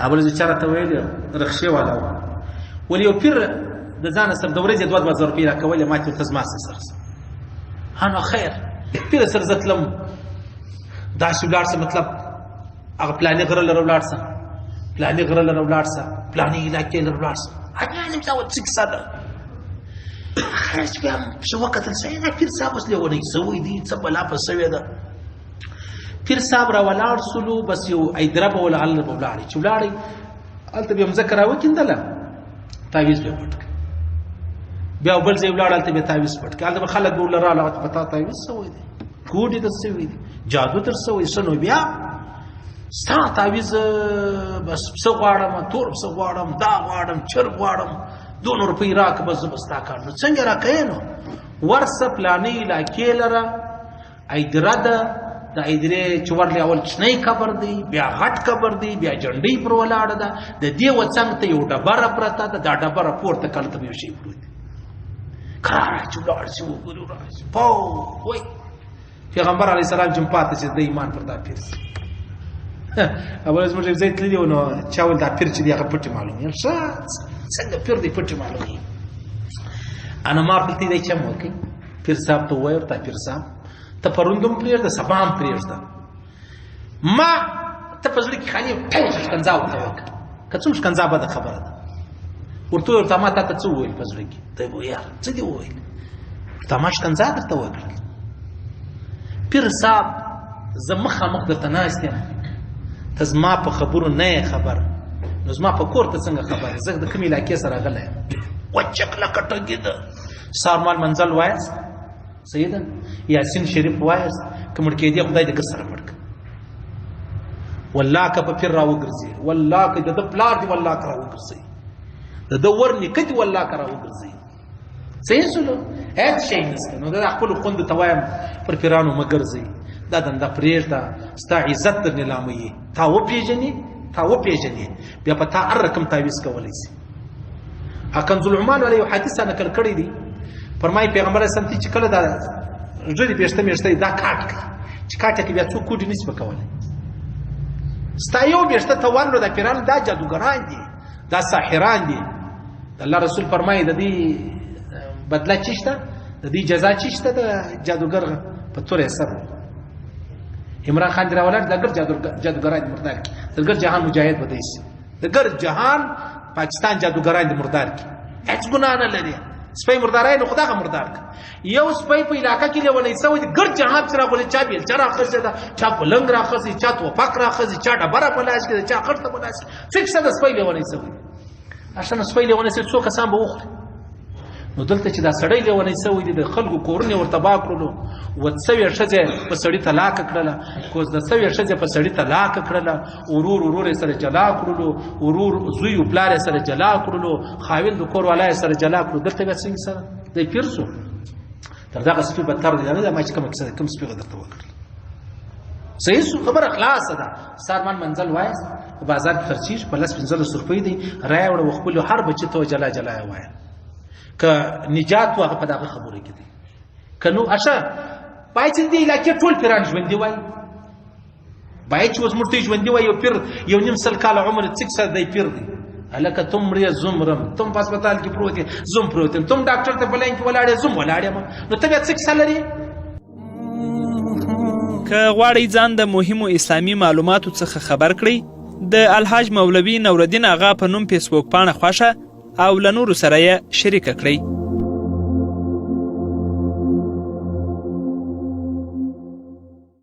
اول چې چا راته ویل رخشې والا و ولې یو پیر د ځانه سره د ورځې 2000 روپۍ راکولې، ما ته زما سره هنو خیر پیر سره زه تلم داسې ولاړ سه، مطلب هغه پلاني غره لره ولاړ سه، پلاني غره لره ولاړ سه، پلاني علاقې لره ولاړ سه. اجانم دا څه کیسه ده؟ خیر چې بیا څه وکتل، صحیح ده پیر صاحب اوس لیونی سوی دی، څه بلا په سوې ده. پیر صاحب را ولاړ سولو، بس یو ایدره به ولا هلته به ولاړې، چې ولاړې هلته بیا مځکه راوکیندله، تعویذ به پټ کړ. بیا بل ځای ولاړ، هلته بیا تعویذ پټ کړ. هلته به خلک به ورله راغله، په تا تعویذ سوی دی، کوډې در سوي دي، جادو در سوی څه، نو بیا ستا تعویذ بس پسه غواړم، تور پسه غواړم، دا غواړم، چرګ غواړم، دونه روپۍ راکړه، بس زه به ستا کار. نو څنګه راکوې؟ نو ورسه پلانې علاقې لره ایدره ده، د ایدرې چې ورلې اول کوچنی قبر دی، بیا غټ قبر دی، بیا جنډۍ پر ولاړه ده، د دې و څنګ ته یو ډبره پرته ده، دا ډبره پورته کړه ته به یو شی پروت دی. کراره چې ولاړ شي وګوري راشي پو وای پیغمبر علیه السلام چې پاتې چې د ایمان پر دا پیر سي. اول زموږ یو ځای تللي وو، نو چا ویل دا پیر چې دی هغه پټې معلومي، ښه څنګه پیر دی پټې معلومي. انا ما پلتې دی چم وکړي پیر صاحب ته ووایه ورته پیر صاحب ته پرون هم پرېږده سبا هم پرېږده، ما ته په زړه کې خالي ټول ښکنځا ورته وکړه، که څومره ښکنځا بده خبره ده. ورته ورته ما تا ته څه وویل په زړه کې؟ ته وایي یار څه دې وویل؟ ورته ما ښکنځا درته وکړل. پیر صاحب زه مخامخ درته ناست یم، ته زما په خبرو نه یې خبر، نو زما په کور ته څنګه خبر یې؟ زه د کومې علاقې سره راغلی یم؟ وچه کلکه ټګي ده. سارمال منزل وایاست؟ صحیح ده. یاسین شریف وایاست؟ که مړ کېدې خدای دې ګر سره مړ کړه. والله که په پیر راوګرځي، والله که د ده پلار دې والله که راوګرځي، د ده ور نیکه دې والله که راوګرځي. صحیح سولو هېڅ شی نشته. نو دا خپلو خوندو ته وایم پر پیرانو مه ګرځئ، دا دنده پرېږده، ستا عزت در نیلاموي، تا وپېژني، تا وپېژني، بیا په تا هر رقم تعویذ کولی سي. کنز العمال علیه یو حدیث نقل کړی دی، فرمایي پیغمبر اسلام چې کله دا ژړي پېښته میشته دا کاټ کړه، چې کاټه کې بیا څوک کوډې نشي پکولی. ستا یو میشته ته ورنو، دا پیران دا جادوګران دي، دا ساحران دي. د الله رسول فرمایي د دې بدله چې شته، د دې جزا چې شته، د جادوګر په تورې سر عمران خان دی راولاړ، د ګر جادوګران دي مردار کړي، د ګر جهان مجاهد به دی سي، د ګر جهان پاکستان جادوګران دي مردار کړي، هیڅ ګناه نه لري. سپی مردارای نو خدای مردار کړ. یو سپی په علاقه کې لیونی سوی دی، ګرد جهان چې راغلی، چا بیلچه راخیستې ده، چا پلنګ راخیستی، چا توپک راخیستی، چا ډبره په لاس کې ده، چا خښته په لاس کې، څه کیسه ده؟ سپی لیونی سوی دی. اصلا سپی لیونی سوی څو کسان به وخوري؟ نو دلته چې دا سړی لیونی سوی دی، د خلکو کورونه یې ورته تباه کړلو، وڅوې ښځې په سړي طلاق کړله، کوزده سوې ښځې په سړي طلاق کړله، ورور ورور یې سره جلا کړلو، ورور زوی او پلار یې سره جلا کړلو، خاوند د کور والا یې سره جلا کړو. دلته بیا څنګه سره دی پیر سو؟ تر دغه سپي بدتر دی. نه ما چې کومه کیسه کوم سپي درته وکړل، صحیح سو، خبره خلاصه ده. سارمان منزل وایاست، په بازار کې خرڅېږي په 10 15 روپۍ دی، راوړه خپل هر بچي ته جلا جلا یې وایه. که نجات و هغه په دغه خبرو کې دی، که نو اشه باید چې دې علاقې ټول پیران ژوندي وای، باید چې اوس موږ ته ژوندي وای. یو پیر 1.5 کاله عمر څه سره دی پیر دی، هلکه تم مړ یې زه مرم، تم په هسپتال کې پروت یې زه هم پروت یم، تم ډاکټر ته په لاین کې ولاړ یې زه هم ولاړ یم، نو ته بیا څه کیسه لرې؟ که غواړئ ځان د مهمو اسلامي معلوماتو څخه خبر کړئ، د الحاج مولوي نورالدین آغا په نوم فیسبوک پاڼه خوښه او له نورو سره یې شریکه کړئ.